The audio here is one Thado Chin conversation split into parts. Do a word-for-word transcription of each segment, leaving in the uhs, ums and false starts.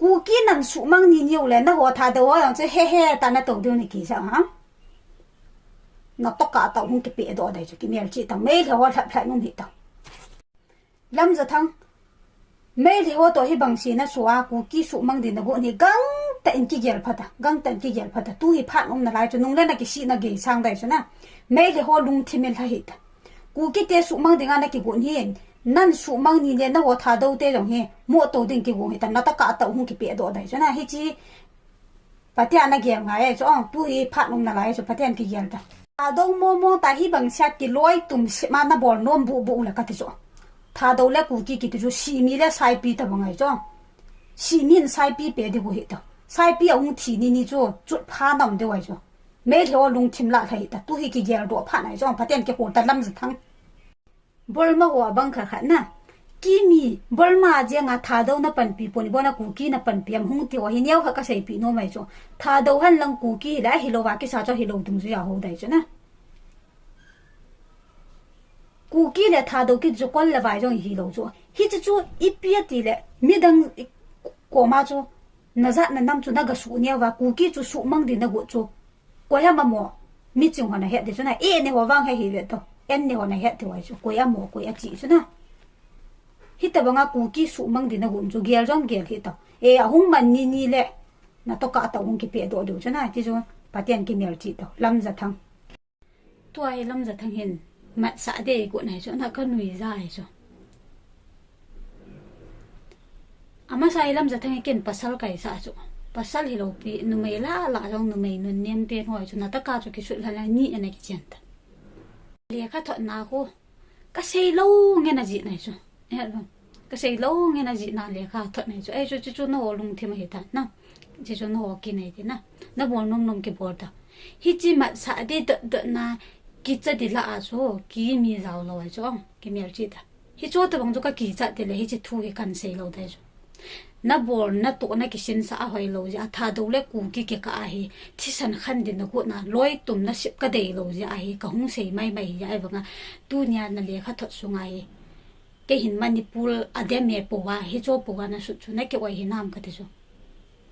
Kuki nan suhmang ni niu le, na ho Thadou ho jong chu he he ta na tou diu na kija ha. Na toka tau hung kipe doh dai chu, kimelchih tang, Meitei ho lhap lhap nung hi tang. Lamjathang, Meitei ho toh hibang sina sua, Kuki suhmang din na gu ni gangtah in kigel phata, gangtah in kigel phata, tu hi phat um nalai chu, nung le na kisih na gei sang dai chu na, Meitei ho lungthim in lha hi ta. Kuki te suhmang dinga na kigu ni hin, nan suhmang ni le na ho Thadou te jong hi, mo tou ding kigu hi ta, na toka tau hung kipe doh dai chu na, hichi, Pathen a na gel ngai chu, ong, tu hi phat um nalai chu, Pathen kigel ta. Thadou momo ta hibang sia kiloi tum sima na bol nom bu bu le kati chu. Thadou le Kuki kiti chu, Simi le Saipi tabang ai chu. Simi in Saipi pe di gu hi ta. Saipi a hung thi ni ni chu, chut pha nam de wai chu. Meitei ho lungthim la lha hi ta, tu hi kigel doh phat nai chu, Pathen kihol ta Lamjathang. Bolma ho abang kha kha na. Kimi, Bolma jenga Thadou na panpi pon, Bolma Kuki na panpi am hung ti ho hi neo kha ka seipi nom ai chu. Thadou hen lang Kuki le hilou va kisa chu hilou dung chu ya ho dai chu na. Kuki le Thadou kiti chu kol le vai jong hilou chu. Hichi chu ipi ati le midang i koma chu na jat na nam chu na ga suh neo va Kuki chu suhmang din na gu chu. Koi ama mo, miching ho na het di chu na, e ne ho vang he hi ve to, en ne ho na het di wai chu, koi ama, koi a chi chu na. Hitabanga Kuki suhmang din na gu chu gel jong gel hi to. E ahung man ni ni le, na toka tau hung kipe doh diu chu na, ti chu, Pathen kimelchih to, Lamjathang. Tua hi Lamjathang hin, matsah dei gu nai chu, na ka nui ja ai chu. Amasa hi Lamjathang hi ken pasal kaisa chu. Pasal hilou pi, numei la la jong numei nun nem pen hoi chu, na taka chu kisut la la ni ana kichen ta. Lekha thot na ko, ka sei lou nge na ji nai chu. Eh, ka sei lou nge na ji na lekha thot nai chu. Ai chu, chu, chu na ho lungthim hi ta na. Chi chu na ho kinai ti na. Na bol nom nom kibol ta. Hichi matsah di dot dot na kicha di la a chu, Kimi jao lou ai chu, ong, kimelchih ta. Hichu tabang chu ka kicha ti le, hichi thu hi kan sei lou dai chu. Na bol, na toh, na kisinsah a hoilou jeh a, Thadou le Kuki kikah a hi, thisan khan din na gu na, loi tum na sip ka dei lou jeh a hi, ka hung sei mai mai hi, ai vanga, tunia na lekha thot sunga hi. Kei hin Manipur a dem e po a, hichu po a na sut chu, na ki oi hi nam kati chu.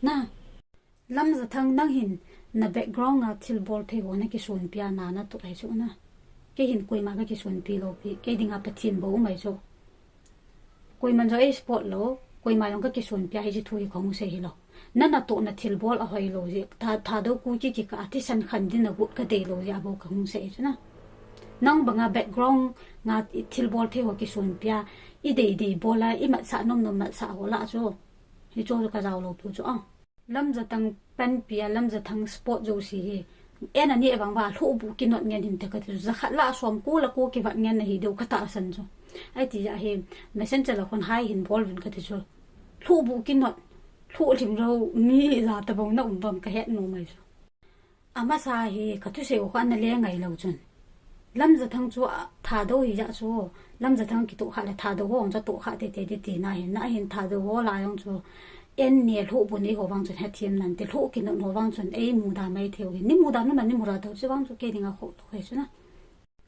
Na. Lamjathang nang hin na background a thilbol thei ho na kisonpi a na na toh ai chu na. Kei hin koima ka kisonpi lou pi, kei dinga Pathen bou um ai chu. Koiman jong ei support lou, koima jong ka kisonpi a hichi thu hi ka hung sei hilou. Na na toh na thilbol a hoilou jeh, Tha, Thadou Kuki kikah a thisan khan din na gu ka dei lou jeh a bou ka hung sei chu na. Nang banga background nga i thilbol thei ho kisonpi a, i dei dei bol a, i matsah nom nom matsah ho la chu. Hichu ka jao lou pi chu a. Lamjathang panpi a, Lamjathang support jouse hi. En ani e vang va, lhuh bu kinot ngen hin te kati chu. Jakhat la som ko la ko kivat ngen na hi diu ka tahsan chu. Ai ti a hi, messenger la khun hai hin bol vin kati chu. Lhuh bu kinot, lhuh lhing lou, mi la tabang na um vang ka het nom ai chu. Amasa hi ka thusei u kha na le ngai lou chun. Lamjathang chu a, Thadou hi ja chu, Lamjathang kitoh kha le Thadou ho jong chu toh kha tete di ti na hin, na hin Thadou ho la jong chu, en ni lhuh bu nei ho vang chun hethem nan ti, lhuh kinot ho vang chun ei muda mai thei u hin, ni muda nu na ni muda tau chu vang chu kei dinga khoh tou he chu na.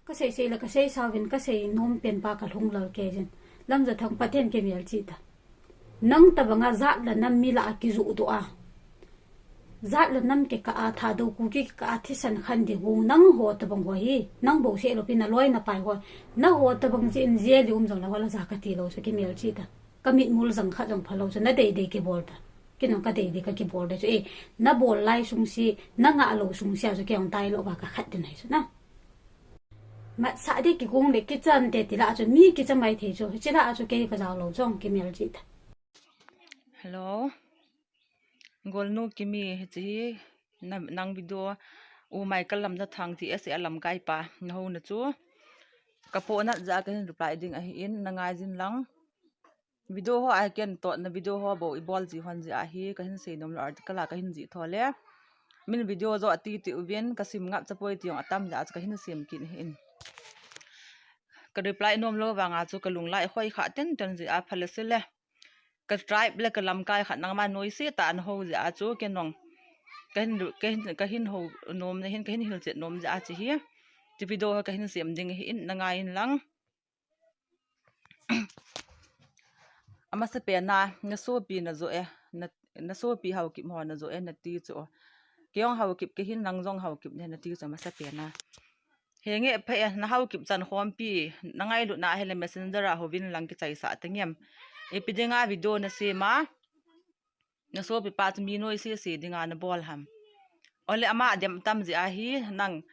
Ka sei sei le ka sei sa vin ka sei nom pen pa ka lhung lal kei jin. Lamjathang Pathen kimelchih ta. Nang tabanga jat le nam mi la a kijoh doh a. Jat le nam kikah a, Thadou Kuki kikah a thisan khan di gu nang ho tabang ho hi. Nang bou seh lou pi na loi na pai ho. Na ho tabang jeh in jeh li um jong la ho la ja ka ti lou chu kimelchih ta. Ka mitmul jang khat jong pha lou chu na dei dei kibol ta. Kei jong ka dei dei ka kibol dei chu e. Na bol lai sung si, na ngah lou sung si a chu kei jong tai lou va ka khat din ai chu na. Matsah di kigong le kichan te ti la chu mi kicha mai thei chu. Hichi la chu kei ka jao lou jong kimelchih ta. Hello. Golnu Kimi hichi hi na, nang video u Michael Lamjathang ti ese a lamkai pa na ho na chu. Ka po nat ja ka hin reply ding ahi in na ngai jin lang. Video ho a ken toh na video ho bou i bol ji hon jeh a hi ka hin sei nom lou article a ka hin jih tho le. Min video jo ati ti uvin ka sim ngap chapoi ti jong atam jeh a chu ka hin sem kit ahi in. Ka reply nom lou vang a chu ka lung lai hoi kha ten ten jeh a pha le se le. Ka tribe le ka lamkai khat nangma noise ta na ho jeh a chu ken jong ka hin, ka hin, ka hin ho nom na hin ka hin hilchet nom jeh a chu hi. Ti video ho ka hin sem ding ahi in na ngai in lang. Amasapen a, na sopi na jo e, na, na sopi Haokip ho na jo e, na ti chu. Kei jong Haokip kahin, nang jong Haokip nahi, na ti chu amasapen a. Henge pha e, na Haokip chan khompi, na ngailutna ahile messenger a houvin lang kichaisah tangem. Ipi dinga video na sem a, na sopipa chu mi noise se dinga na bol ham. Ole ama dem tam jeh ahi nang,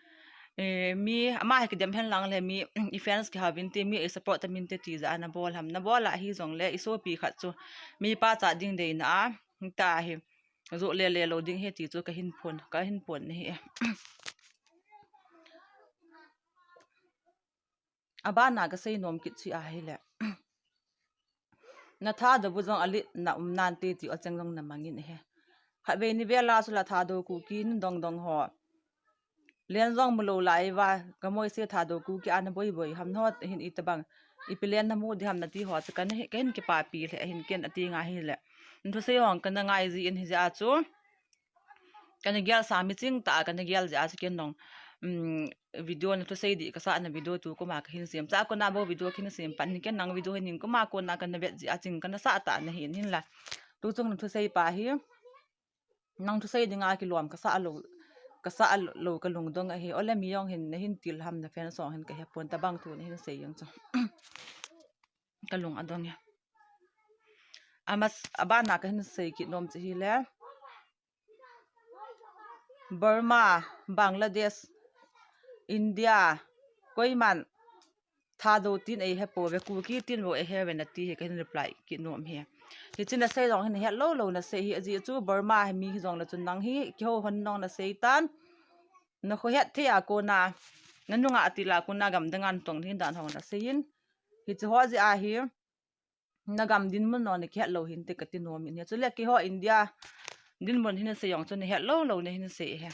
eh, mi ama hi kidem hen lang le mi i fans kihouvin te mi i support tamin te ti jeh a na bol ham. Na bol ahi jongle i sopi khat chu mi pachat ding deina a, ta hi. Joh le le lou ding ahi ti chu kahin phon, kahin phon nahi. Abana kasei nom kit chu ahile. Na Thadou bu jong alet na um nante ti o cheng jong na mangin ahi. Khatvei ni vela chu la Thadou Kuki nun dong dong ho. Len jong mu lou lai uva, ka moise Thadou Kuki a na boi boi ham, nangho hin itobang. Ipi len na mu ding ham na ti ho chu kana hi, kahin kipapi le hin ken ati nga hile. Thusei jong kana ngai jin hijeh a chu. Kana gel sa mi ching tah a kana gel jeh a chu ken jong, um, video na thusei ding kasah na video tu kum a kahin sem. Cha kona bou video kahin sem pan hi ken nang video hi ning kum a kona kana vet jeh a ching kana sah tah na hin hinla. Tu chung na thusei pa hi. Nang thusei dinga kilom kasah lou, kasah lou ka lungdong ahi. Ole mi jong hin na hin til ham na fans jong hin kahe pon tabang thu na hin sei jeng chu. Ka lung adong e. Amas, abana kahin sei kit nom chu hile. Burma, Bangladesh, India, koiman Thadou tin eihe pouve, Kuki tin bou eihe uve na ti hi kahin reply kit nom e. Hiche na sei jong hin het lou lou na sei hi, ajeh chu Burma hi mi hi jongle chun nang hi kihou hon nong na sei tan. Na khohet thei a kona, na nunga atil a kona gamdang a na tong ding dan hong na sei in. Hiche ho jeh ahi. Na gam dinmun ho na kihet lou hinte kati nom in ahi. Chule keiho India dinmun hi na sei jong chu na het lou lou na hin sei e.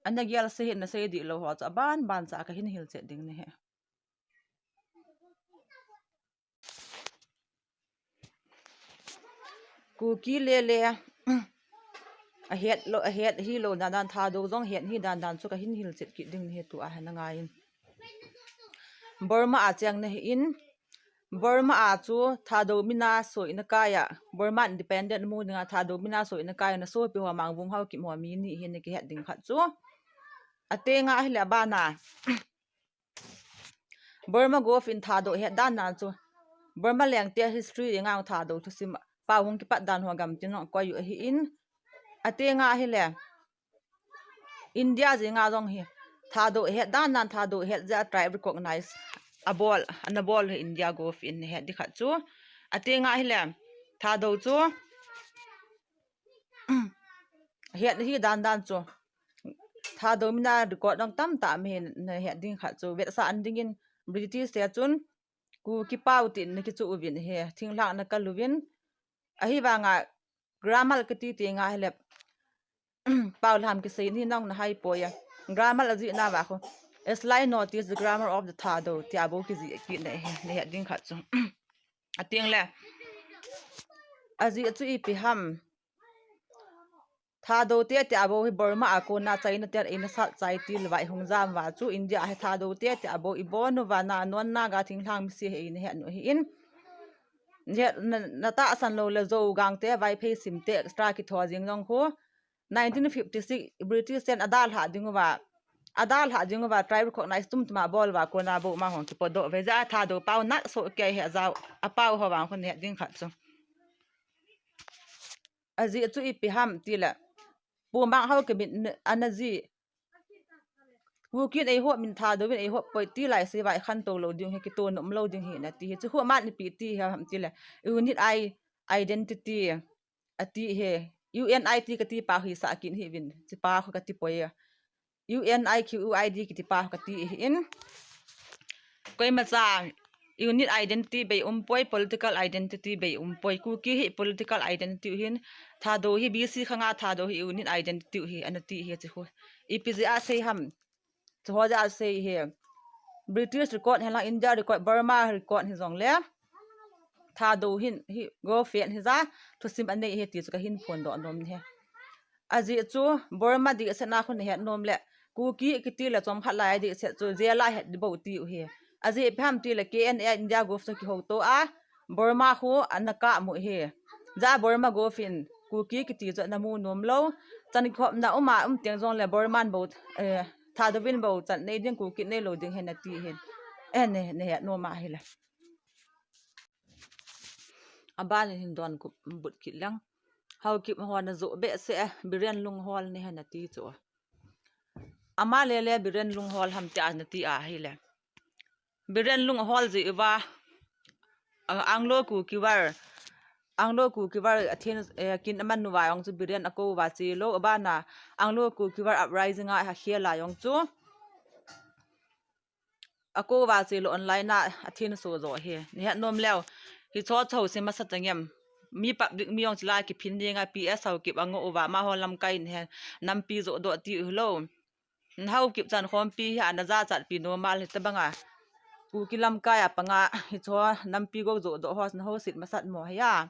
Ana gel sei hi na sei dih lou ho chu aban ban cha kahin hilchet ding nahi. Kuki le le ahet lou, ahet hilou dan dan, Thadou jong het hi dan dan chu kahin hilchet kit ding nahi, tua hi na ngai in. Burma a cheng nahi in, Burma a chu Thadou mina soina kai a, Burma independent mu dinga Thadou mina soina kai a na sopi ho Mangvung Haokip ho mi ni hi na kihet ding khat chu. Atenga ahile abana. Burma Gov in Thadou het dan dan chu. Burma lengte history dinga Thadou thusim pao hung kipat dan ho gamtin jong koi u ahi in. Atenga ahile. India jinga jong hi Thadou het dan dan, Thadou het jeh a tribe recognize abol, ana bol hi India Gov in na het ding khat chu. Atenga ahile Thadou chu het hi dan dan chu Thadou mina record jong tamtah um hi na het ding khat chu. Vetsah dingin British te chun Kuki pao tin na kichu uvin ahi, thinglhang na kal uvin. Ahivanga grammar kati tenga ahile pao lham kisei ni nong na hai poi a. Grammar ajih na va khu. A slight notice the grammar of the Thadou tia bou kijih kit na ahi, na het ding khat chu. Ateng le. Ajih chu ipi ham. Thadou te tia bou hi Burma a kona China ten eina sat chai til uva i hung jam uva chu India hi Thadou te tia bou i bon uva na non Naga thinglhang misi hi eina het u ahi in. Na, na tahsan lou le Zou, Gangte, Vaiphei, Simte extra kitho jing jong khu. Nineteen fifty six British ten adalhah ding uva, adalhah ding uva tribe recognize tum tum abol uva kona bou ma hung kipodoh uve jeh a Thadou pao nat soh kei hi ajao, apao ho vang khu na het ding khat chu. Ajih chu ipi ham tile. Pu Mang Haokip in ana jih. Kuki in eihop in Thadou in eihop poi ti lai se uva i khantou lou ding hi, kitoh nom lou ding hi na ti hi. Chu khu aman ipi ti ham tile. Unit I, identity. Ati hi. U N I T kati pa hi sah kit hi uvin. Chi pa khu kati poi a. U N I Q U I D kiti pa kati hi in. Koima cha unit identity bei um poi, political identity bei um poi. Kuki hi political identity u hin, Thadou hi B C khanga Thadou hi unit identity u hi, ana ti hi chi khu. Ipi jeh a sei ham. Chu ho jeh a sei hi. British record hen lang, India record, Burma record hi jong le. Thadou hin hi Gov in hija thusim anei hi ti chu kahin phondoh nom ahi. Ajeh chu Burma dihset na khu na het nom le Kuki kiti le chomkhat lai a dihset chu jail a het ding bou ti u hi. Ajeh ipi ham tile K N A India Gov chu kihouto a, Burma khu ana kap mu hi. Ja Burma govin Kuki kiti chu ana mu nom lou. Chan khopna uma um teng jongle Burman bou, eh, Thadou vin bou chan nei ding, Kuki nei lou ding ahi nati hin. Eh, nei, nei het nom ahile. Aban hin don kup but kit leng. Haokip ho ana jo behseh, eh, Biren Lunghol nei ahi nati chu. Ama lele Biren Lunghol ham tia nati ahile. Biren Lunghol ji uva, ah, Anglo Kuki War, Anglo Kuki War athen, eh, kin aman uva jong chu Biren akou uva che lou, abana Anglo Kuki War uprising a akhel a jong chu akou uva che lou, online a athen so jo hi. Nei het nom leu. Hicho chou se masa tangem. Mi public mi jong chila kiphin dinga P S Haokip angou uva, amaho lamkai nei hen nampi jo doh ti u lou. Haokip chan khompi hi ana jachat pi normal hi tabanga. Kuki lamkai a panga hicho nampi go jo doh ho, naho sit masat mo hi a.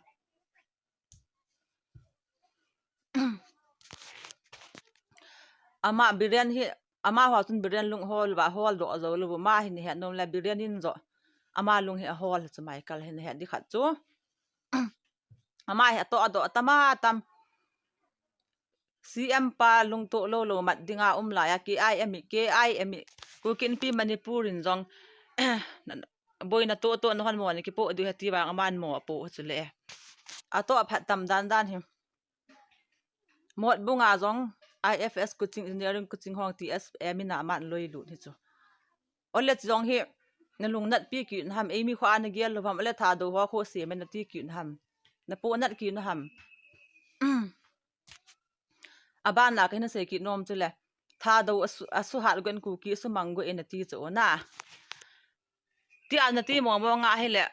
Ama Biren hi, amaho chun Biren Lunghol uva hol doh jou lou, ama hi nei het nom le Biren in jo. Ama lung hi ahol chu Michael hin het di khat chu. Ama hi atoh adoh tam a tam. C M pa lungtoh lou lou mat dinga um laiya K I M hi, K I M hi, Kuki Inpi Manipur in jong boina toh toh nahon mo nei kipoh diu ahi ti vang aman mo apoh chu le. Atoh aphat tam dan dan hi. Motbung a jong I F S coaching, engineering coaching hong T S M in aman loi lut hi chu. Ole chu jong hi, nalung natpi kit u ham, eimi kho ana gel lou ham, ole Thadou ho kho sem e nati kit u ham. Napoh nat kit u ham. Abana kahin sei kit nom chu le. Thadou asu, asuhat gon Kuki asumang go e nati chu na. Tia nati mo mo nga hile.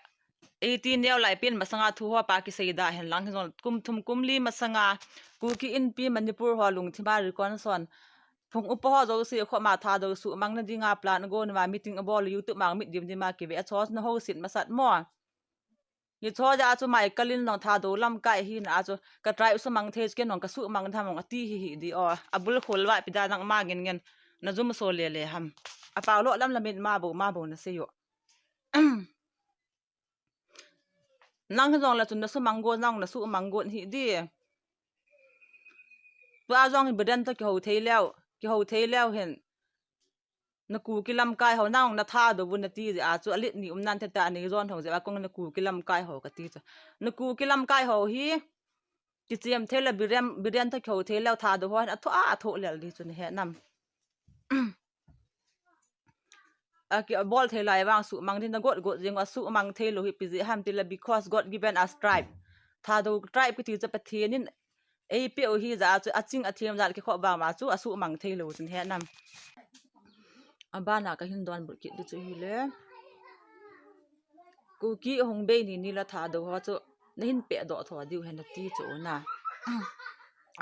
Eiti neo lai pen masanga thu ho pa kisei da hen lang hi jong kum thum kum li masanga Kuki Inpi Manipur ho lungthima reconciliation. Phung upa ho jouse khoma Thadou sumang na dinga plan agon uva meeting abol, YouTube ma mit dim dim a kive a, chu naho sit masat mo. Hicho ja chu Michael in jong Thadou lamkai hina chu ka tribe sumang thei chu ken jong kasumang tham ong ati hi hi di o. Abul khol uva ipi da nangma ngen ngen najum so le le ham. Apao lo lam lam in ma bou ma bou nasei u. Nang hi jong le chun nasumang go, nang nasumang go hi di. Tua jong hi Biren toh kiho thei leu, kiho thei leu hen. Na Kuki lamkai ho, nang na Thadou u nati jeh a chu alit ni um nan thei ta, nei jon ho jeh a kong na Kuki lamkai ho kati chu. Na Kuki lamkai ho hi kichem thei le Biren, Biren toh kiho thei leu Thadou ho hin athoh a, athoh lel di chu nei het nam. Aki abol thei lai vang sumang di, na got got jeng u asumang thei lou hi ipi jeh ham ti le, because God given us tribe. Thadou tribe kiti chu Pathen in eipeh u hi jeh a chu aching athem jat kikhop vang ma chu asumang thei lou chu nei het nam. Abana kahin donbut kit di chu hile. Kuki hung bei ni ni la Thadou ho chu nahin pehdoh tho diu hen nati chu na.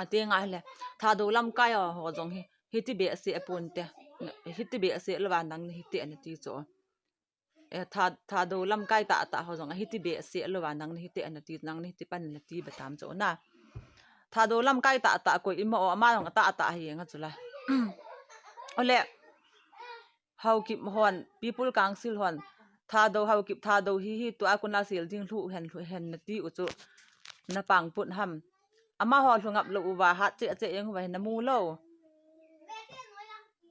Ati nga hile. Thadou lamkai ho jong hi, hiti behseh apon te. Hiti behseh louva nang nahi te nati chu. Eh, Tha-, Thadou lamkai tahtah ho jong hiti behseh louva nang nahi te nati, nang nahi ti pan nati ba tam chu na. Thadou lamkai tahtah koi ima o, ama jong atahtah hi nga chu la. Ole. Haokip hon, People Council hon, Thadou, Haokip Thadou hi, hi tua kona sel ding lhu hen, lhu hen nati u chu, na pang put ham. Amaho lhu ngap lou uva, hat che che jeng uva hi namu lou.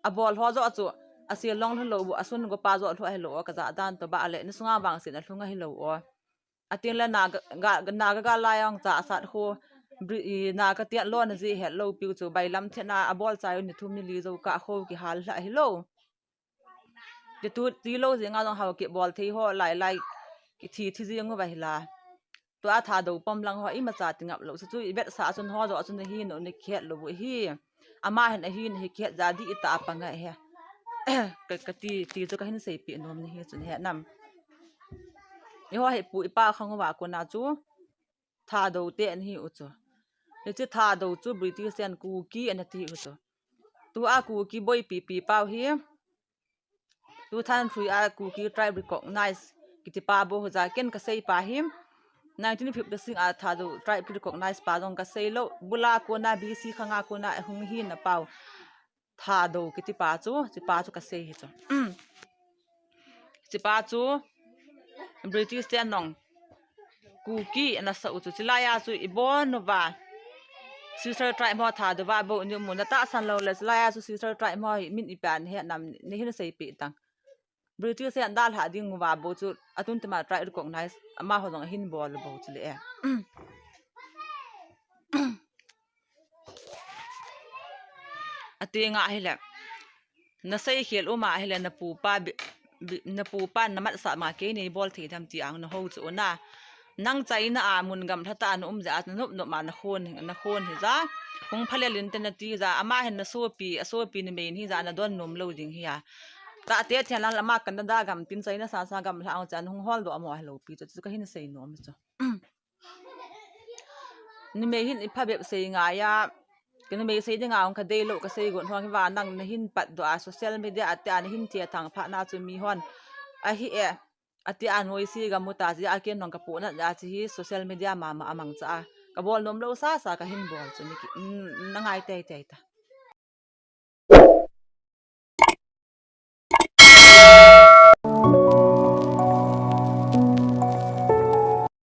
Abol ho joh chu, asel long lhu lou u, asun go pa joh lhu ahi lou o, kajah dan toh ba le, nasunga vang sen alhung ahi lou o. Atin le Naga, ga, Naga gal lai ong cha asat kho, bri-, i, Naga tiat lo na ji het lou piu chu, bailam thena abol chai u ni thum ni li jou kah kho kihal hla ahi lou. Ti tu, ti lou jeng a jong Haokip bol thei ho lai lai, kithi thi jeng uva hi la. Tua Thadou pom lang ho imacha ti ngap lou. Chu chu i vetsah chun ho joh chun nahi nom, nakihet lou u hi. Ama hin ahi nahi kihet jeh a di ita apa ngai he. Ka, kati, ti chu kahin seipeh nom nahi chu nei het nam. Eiho hi pu ipa khang uva kona chu Thadou te nahi u chu. Hiche Thadou chu British ten Kuki ana ti u chu. Tua Kuki boipi pi pau hi. Two thousand three a Kuki tribe recognize kiti pa bou ho jeh a ken kasei pa hi. Nineteen fifty-six a Thadou tribe kirecognize pa jong kasei lou. Bula kona B C khanga kona hung hina pau. Thadou kiti pa chu, hiche pa chu kasei hi chu. Hiche pa chu British ten jong Kuki ana sa u chu, chilai a chu i bon uva. Sister tribe mo tha dova bo ni mu na ta san lo le, chilai a chu sister tribe mo hi min i pan he nam ni hin sei pi tang. British he an dal ha ding uva bo chu, atun tima tribe recognize, ama ho jong hin bol bo chu le e. Ati nga hile. Na sei khel uma hile na pupa bi, bi, na pupa na mat sa ma ke ni bol thei tham ti ang na ho chu na. Nang China a mun gam thata na um ja na nup nup ma na khon, na khon hi ja. Hung phale lin te na ti ja, ama hin na sopi, a sopi ni mei ni ja na don nom lo ding hi a. Ta te thian lang lama Canada gam tin China sa sa gam hla ang chan hung hol do amo hlo pi chu, chu ka hin sei nom chu. Numei hin i phabep sei ngai a, ka numei sei dinga hung ka dei lo ka sei gon hong hi va nang na hin pat do a social media a te a na hin che thang pha na chu mi hon. Ahi e, ati a noise gam u ta ji a ken nong ka pu na ja chi hi social media ma ma amang cha a. Ka bol nom lo sa sa ka hin bol chu ni ki, mm, na ngai tei tei ta.